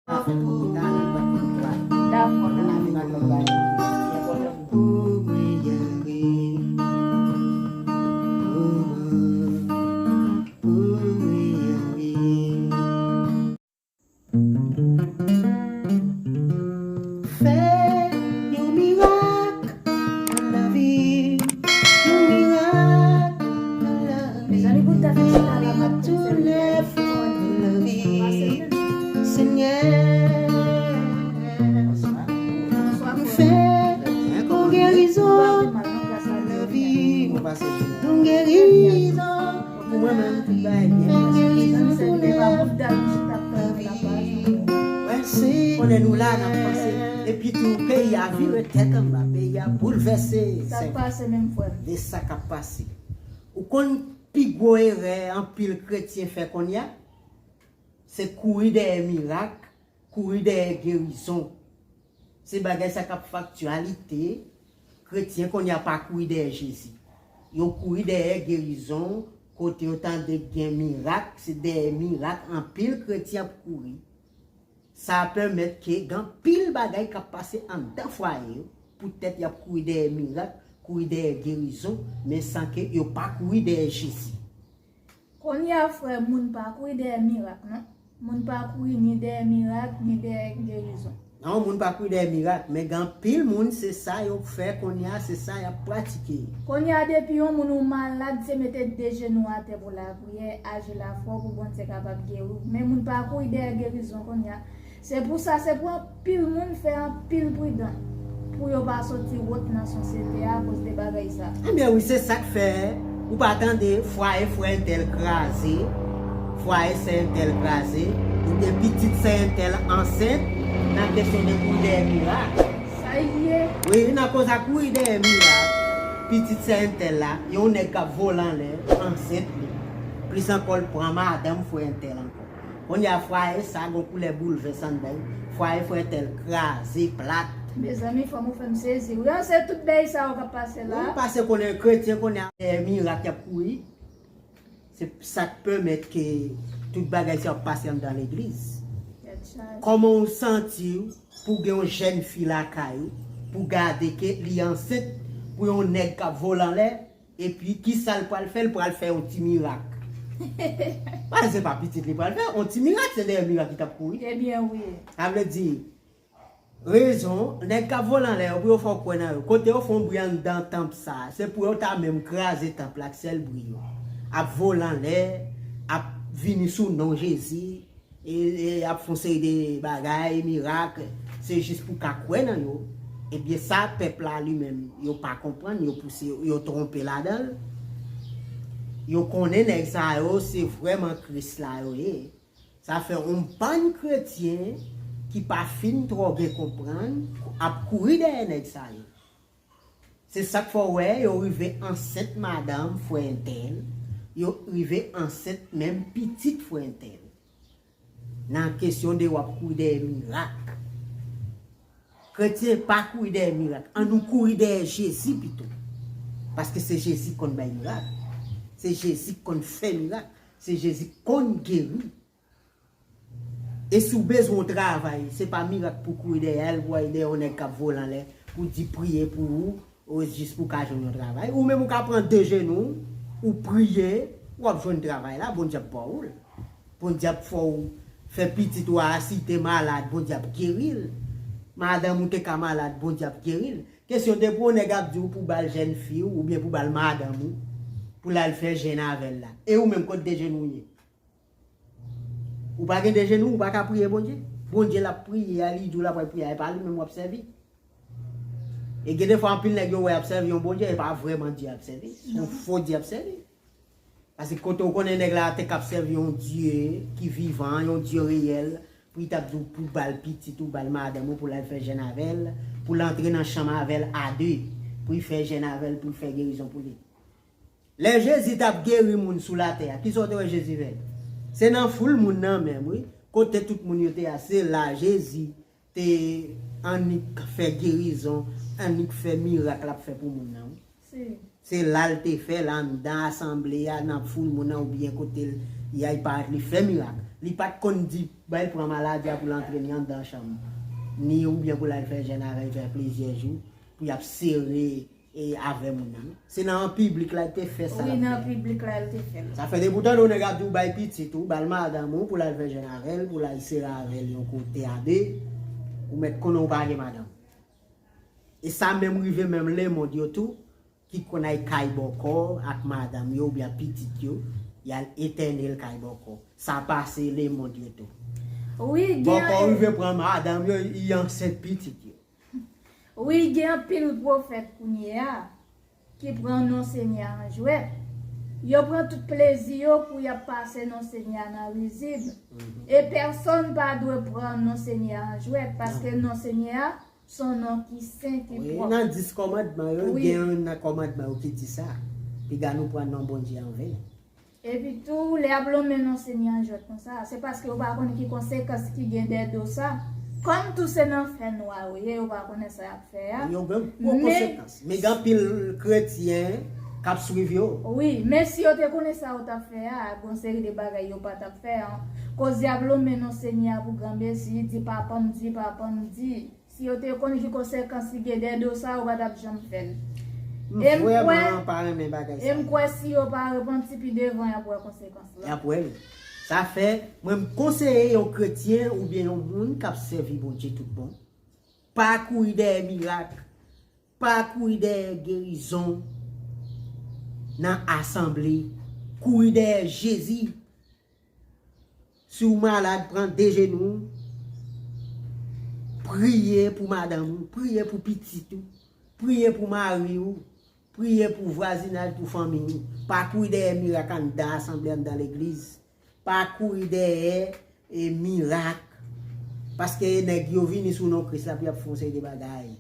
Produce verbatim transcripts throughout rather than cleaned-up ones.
Dakò, dakò. Fè yon mirak nan lavi, yon mirak nan lavi. Mezanmi, pou ta fè chita la, m ap tou lè fò nan lavi, Senyè. Fè yon gerizon nan lavi, yon gerizon. Pou mwen menm, tout bagay byen pase. Mezanmi, se lè pa pou dal m chita ap tann la paj. Wè, konnen nou la, n ap panse. Epi tou, peyi a vire tèt anba, peyi a boulvèse. Sa k pase menm, frè m? De sa k ap pase. Ou konn pi gwo erè anpil kretyen fè kounye a? Se kouri dèyè mirak, kouri dèyè gerizon. Se bagay sa k ap fè aktyalite. Kretyen kounye a pa kouri dèyè Jezi. Yo kouri dèyè gerizon, kote yo tande gen mirak, se dèyè mirak anpil kretyen ap kouri. Sa pèmèt ke gen anpil bagay k ap pase anndan fwaye yo, poutèt y ap kouri dèyè mirak, kouri dèyè gerizon, men san ke yo pa kouri dèyè Jezi. Kounye a, frè, moun pa kouri dèyè mirak, non. Moun pa kouri ni dèyè mirak, ni dèyè gerizon. Non, moun pa kouri dèyè mirak, men gen anpil moun, se sa yo fè kounye a, se sa y ap pratike. Kounye a, depi yon moun ou malad, se mete de jenou atè pou lapriyè, aji lafwa w pou Bondye kapab geri w. Men moun pa kouri dèyè gerizon kounye a. Se pou sa, se pou anpil moun fè anpil pridan pou yo pa soti wot nan sosyete a akoz de bagay sa. Ebyen wi, se sa k fè ou pa tande fwaye frè entèl kraze, fwaye sè entèl kraze, oubyen pitit sè entèl ansent, nan kesyon de kouri dèyè mirak. Sa ye. Wi, nan koz a kouri dèyè mirak, pitit sè entèl la, yon nèg k ap vole anlè, ansent li. Plis ankò, l pran madanm frè entèl ankò. Kounye a, fwaye sa gon koulè boulvès anndan l. Fwaye frè entèl kraze, plat. Mezanmi, fanm ou fè m sezi. Wi, an se tout bèy sa yo k ap pase la. Wi, pase konnen kretyen kounye a, e, mirak y ap kouri. Se sa k pèmèt ke tout bagay sa yo ap pase anndan legliz. Kòman w santi w pou gen yon jèn fi lakay ou, pou gade ke li ansent, pou yon nèg k ap vole anlè, epi kisa l pral fè? L pral fè yon ti mirak. Pase pa pitit li pral fè, yon ti mirak, se dèyè mirak li t ap kouri. Ebyen, wi. Sa vle di, rezon, nèg k ap vole anlè yo, pou yo fè w kwè nan yo. Kote yo fè yon bri anndan tanp sa, se pou yo ta menm kraze tanp la ak sèl bri yo. Ap vole anlè, ap vini sou non Jezi, e, e ap fè yon seri de bagay, mirak, se jis pou ka kwè nan yo. Ebyen, sa pèp la li menm, yo pa konprann, yo pouse, yo twonpe ladan l. Yo konnen nèg sa yo, se vrèman Kris la yo ye. Sa fè yon bann kretyen ki pa fin twò byen konprann ap kouri dèyè nèg sa yo. Se sa k fè w wè yo rive ansent madanm frè entèl, yo rive ansent menm pitit frè entèl. Nan kesyon de w ap kouri dèyè mirak. Kretyen pa kouri dèyè mirak. Ann nou kouri dèyè Jezi pito. Paske se Jezi k konn bay mirak. Se Jezi k konn fè mirak. Se Jezi k konn geri. E si w bezwen yon travay, se pa mirak pou kouri dèyè l, pou al dèyè yon nèg k ap vole anlè, pou di priye pou ou, ou jis pou ka jwenn yon travay. Ou menm ou ka pran de jenou w, ou priye, w ap jwenn travay la, Bondye ap ba w l. Bondye ap fè w fè pitit ou a, si te malad, Bondye ap geri l. Madanm ou te ka malad, Bondye ap geri l. Kesyon de pou yon nèg ap di w pou ba l jèn fi w, oubyen pou ba l madanm ou, pou l al fè jèn avè l la. E ou menm, kot de jenou w ye? Ou pa gen de jenou, ou pa ka priye Bondye. Bondye l ap priye a, li di w l ap pral priye a, e pa li menm w ap sèvi. E gen defwa anpil nèg yo wè ap sèvi yon Bondye, e pa vrèman Dye ap sèvi. Se yon fo Dye ap sèvi. Paske kote w konnen nèg la te k ap sèvi yon Dye ki vivan, yon Dye reyèl, pou li t ap di w pou ba l pitit ou, ba l madanm ou, pou l al fè jèn avè l, pou l antre nan chanm avè l a de, pou l fè jèn avè l, pou l fè gerizon pou li. Lè Jezi t ap geri moun sou latè a, kisa w te wè Jezi fè? Se nan foul moun nan menm, wi. Kote tout moun yo te a, se la Jezi te annik fè gerizon, annik fè mirak l ap fè pou moun nan, wi. Se la l te fè l anndan asanble a, nan foul moun nan, oubyen kote l y al parèt, li fè mirak. Li pa t konn di, bay pran maladi a pou l antre ni anndan chanm, ni oubyen pou l al fè jèn avè l fè plizyè jou, pou y ap sere e avè moun nan. Se nan an piblik la l te fè sa l ap fè. Wi, nan piblik la l te fè l. Sa fè depi w tande yon nèg ap di w bay pitit ou, ba l madanm ou pou l al fè jèn avè l, pou l al sere avè l yon kote a de, ou mèt konnen w pa gen madanm. E sa menm rive menm lemonn yo tou, ki konn al kay bòkò ak madanm yo oubyen ak pitit yo, y al etène l kay bòkò. Sa pase lemonn yo tou. Wi, gen bòkò rive pran madanm yo, y ansent pitit yo. Wi, gen anpil pwofèt kounye a ki pran non Senyè a an jwèt. Yo pran tout plezi yo pou y ap pase non Senyè a nan rizib. E pèsonn pa dwe pran non Senyè a an jwèt, paske non Senyè a s on non ki sen, ki pwòp. Wi, nan dis kòmandman yo, gen youn nan kòmandman yo ki di sa. Piga nou pran non Bondye an ven. Epi tou, lè y ap lonmen non Senyè an jwèt konsa, se paske yo pa konn ki konsekans ki gen dèyè do sa. Kòm tou se nan fènwa yo ye, yo pa konnen sa y ap fè a. Yo gen gwo konsekans. Men gen anpil kretyen k ap swiv yo. Wi, men si yo te konnen sa yo t ap fè a, gon seri de bagay yo pa t ap fè a. Koz y ap lonmen non Senyè a pou granmesi, di papa m di, papa m di. Si yo te konn ki konsekans ki gen dèyè do sa, yo pa t ap janm fè l. M vrèman pa renmen bagay sa. E m kwè si yo pa repanti pi devan, y ap wè konsekans la. Y ap wè l. Sa fè, mwen m konseye yon kretyen oubyen yon moun k ap sèvi Bondye tout bon, pa kouri dèyè mirak, pa kouri dèyè gerizon nan asanble, kouri dèyè Jezi. Si w malad, pran de jenou w, priye pou madanm ou, priye pou pitit ou, priye pou mari w, priye pou vwazinaj, pou fanmi w. Pa kouri dèyè mirak anndan asanble, anndan legliz. Pa kouri dèyè e mirak. Paske nèg yo vini sou non Kris la pou y ap fè yon seri de bagay.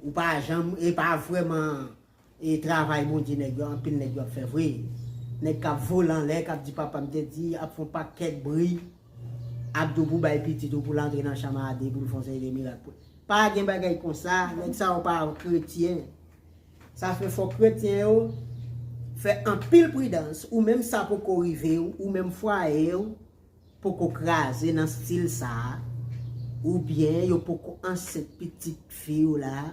Ou pa janm, e pa vrèman e travay Bondye nèg yo, anpil nèg yo ap fè vre. Nèg k ap vole anlè, k ap di papa m te di, ap fè yon pakèt bri, ap di w pou bay pitit ou pou l antre nan chanm a de pou l fè yon seri de mirak pou l. Pa gen bagay konsa, nèg sa yo pa kretyen. Sa fè fò kretyen yo fè anpil pridans, ou menm sa poko rive w, ou menm fwaye w, poko kraze nan stil sa a, oubyen yo poko ansent pitit fi w la,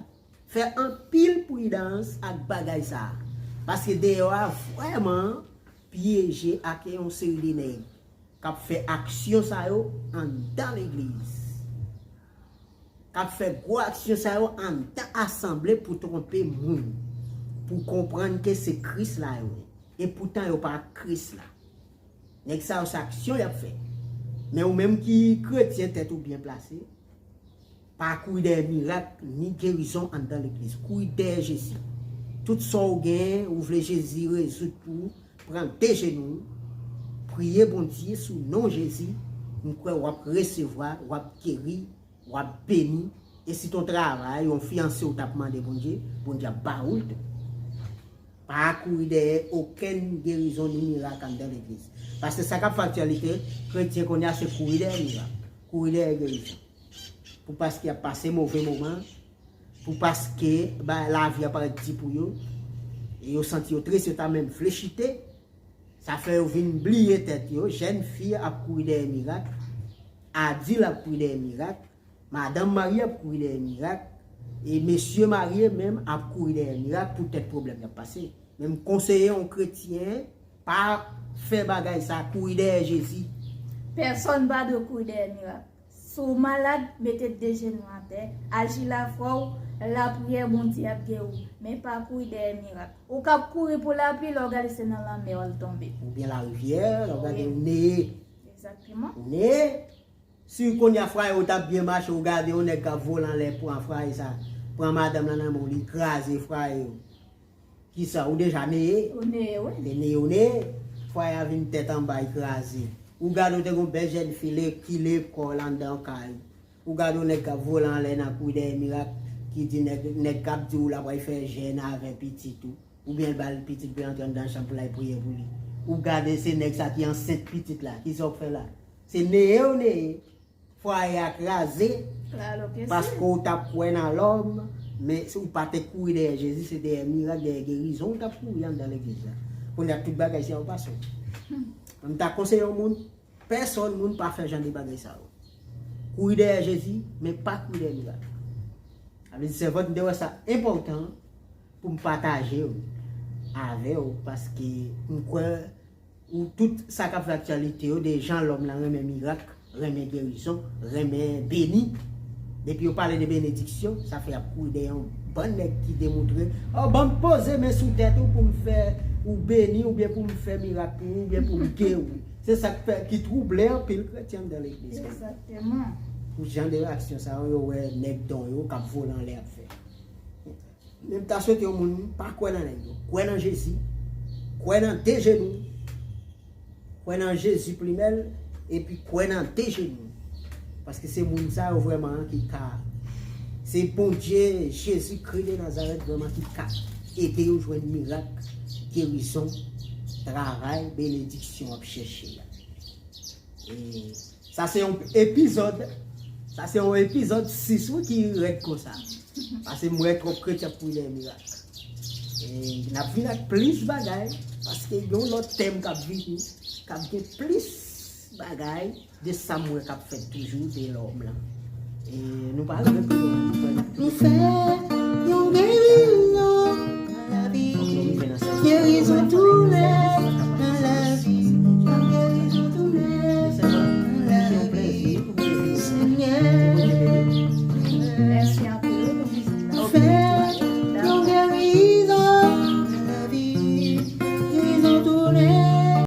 fè anpil pridans ak bagay sa a. Paske deyò a vrèman pyeje ak yon seri de nèg k ap fè aksyon sa yo anndan legliz. K ap fè gwo aksyon sa yo anndan asanble pou twonpe moun, pou konprann ke se Kris la yo ye. Epoutan yo pa Kris la. Nèg sa yo se aksyon y ap fè. Men ou menm ki kretyen tèt ou byen plase, pa kouri dèyè mirak ni gerizon anndan legliz. Kouri dèyè Jezi. Tout sa w genyen, ou vle Jezi rezoud pou ou, pran de jenou w, priye Bondye sou non Jezi, m kwè w ap resevwa, w ap geri, w ap beni. E si t on travay, yon fiyanse w t ap mande Bondye, Bondye ap ba ou l tou. Pa kouri dèyè okenn gerizon ni mirak anndan legliz. Paske sa k ap fè aktyalite, kretyen kounye a se kouri dèyè mirak, kouri dèyè gerizon. Pou paske y ap pase move moman, pou paske ba, lavi a parèt di pou yo, e yo santi yo tris, yo ta menm vle chite, sa fè yo vin bliye tèt yo. Jèn fi ap kouri dèyè mirak, adil ap kouri dèyè mirak, madanm marye ap kouri dèyè mirak, e mesye marye menm ap kouri dèyè mirak poutèt pwoblèm y ap pase. Men m konseye yon kretyen, pa fè bagay sa, kouri dèyè Jezi. Pèsonn pa dwe kouri dèyè mirak. Si w malad, mete de jenou atè, aji lafwa w, lapriyè, Bondye ap geri w. Men pa kouri dèyè mirak. Ou k ap kouri pou lapli, lè w gade se nan lanmè w al tonbe. Oubyen larivyè, lè w gade ou neye. Egzakteman. Ou neye. Si kounye a fwaye w t ap byen mache, ou gade yon nèg k ap vole anlè pran fwaye sa, pran madanm lan nan men w, li kraze fwaye w. Kisa, ou deja neye? Ou neye, wi. E neye ou neye, fwaye a vin tèt anba, li kraze. Ou gade w te gon bèl jèn fi le, ki lekòl anndan kay. Ou gade yon nèg k ap vole anlè nan kouri dèyè mirak, ki di nèg, nèg k ap di w l ap al fè jèn avè pitit ou. Oubyen l ba l pitit pou l antre anndan chanm pou l al priye pou li. Ou gade se nèg sa ki ansent pitit la. Kisa w fè la? Se neye ou neye. Fwaye a kraze. Klalo ke se. Paske w t ap kwè nan lòm, men si w pa te kouri dèyè Jezi, se dèyè mirak, dèyè gerizon w t ap kouri anndan legliz la. Kounye a tout bagay se yon fason. M ta konseye yon moun, Pèsonn moun pa fè jan de bagay sa yo. Kouri dèyè Jezi, men pa kouri dèyè mirak. Sa vle di, sèvant, m te wè sa enpòtan pou m pataje yo avè w, paske m kwè ou tout sa k ap fè aktyalite yo, de jan lòm lan renmen mirak, renmen gerizon, renmen beni. Depi yo pale de benediksyon, sa fè y ap kouri dèyè yon bann nèg ki demontre, oh, ban m poze men sou tèt ou pou m fè ou beni, oubyen pou m fè mirak pou ou, oubyen pou m geri w. Se sa k fè, ki twouble anpil kretyen anndan legliz. Egzakteman. Pou jan de aksyon sa yo, yo wè nèg don yo k ap vole anlè ap fè. Men m ta swete yon moun pa kwè nan nèg yo. Kwè nan Jezi. Kwè nan de jenou. Kwè nan Jezi plimèl. Epi kwè nan de jenou. Paske se moun sa yo vrèman ki ka. Se Bondye, Jezi Kri de Nazarèt vrèman ki ka ede yo jwenn mirak, gerizon, travay, benediksyon w ap chèche a. E sa se yon epizòd. Sa se yon epizòd sis, wi, ki rèd konsa. Paske m wè twòp kretyen ap kouri dèyè mirak. E n ap vin ak plis bagay, paske gen yon lòt tèm k ap vini, k ap gen plis bagay de sa m wè k ap fèt toujou de lòm lan. E nou pa rive pi lwen. Nou fè